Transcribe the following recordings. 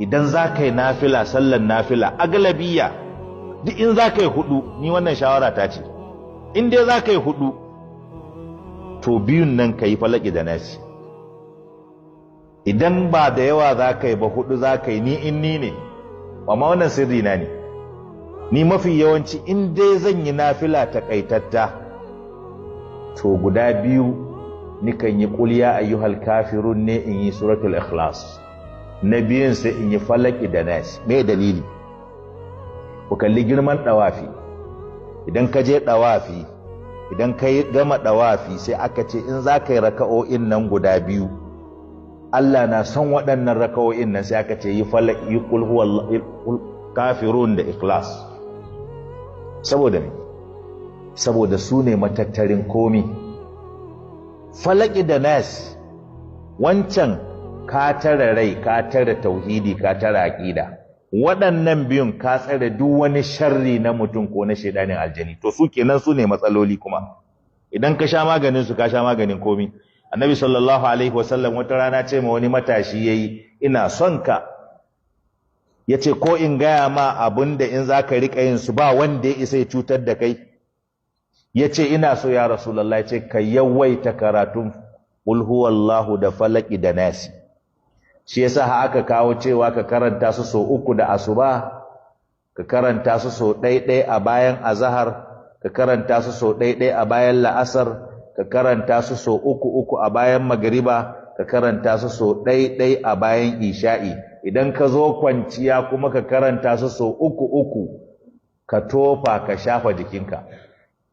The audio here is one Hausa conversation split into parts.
Idan za ka yi nafila, sallan nafila aglabiya duk in za ka yi hudu, ni wannan shawara ta ce, in dai za ka yi hudu, to biyun nan ka yi falaki da nasi. Idan ba da yawa za ka yi ba, hudu za ka yi, ni in ni ne, amma wannan sirri na ne, ni mafi yawanci in dai zan yi nafila takaitatta, to guda biyu nikan yi qul ya ayyuhal kafirun ne, in yi suratul ikhlas, na biyun sai in yi falaki da nas. Me dalili? Ku kalli girman dawafi. Idan ka je dawafi, idan ka gama dawafi, sai aka ce in za ka yi raka'o'in nan guda biyu, Allah na son waɗannan raka'o'in nan, sai aka ce yi falaki, yi qul huwallahu kafirun da ikhlas. Saboda me? Saboda su ne matattarin komi. Falaki da nas, wancan ka tare rai, ka tare tauhidi, ka tare aqida. Waɗannan biyun ka tsare duk wani sharri na mutum ko na shedanin aljani. To su kenan, su ne matsaloli. Kuma idan ka sha maganin su, ka sha maganin komi. Annabi sallallahu alaihi wasallam wata rana ce ma wani matashi yayi, "Ina son ka." Yace, "Ko in gaya ma abin da in zaka rika yin su, ba wanda ya isa ya cutar da kai?" Yace, "Ina so, ya Rasulullah." Yace, "Ka yawaita karatun qul huwallahu da falaki da nasi." Shi yasa aka kawo cewa ka karanta su so uku da asuba, ka karanta su so ɗaiɗai a bayan azahar, ka karanta su so ɗaiɗai a bayan la'asar, ka karanta su so uku uku a bayan magariba, ka karanta su so ɗaiɗai a bayan isha'i. Idan ka zo kwanciya kuma, ka karanta su so uku uku, ka tofa, ka shafa jikinka.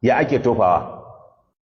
Ya ake tofawa?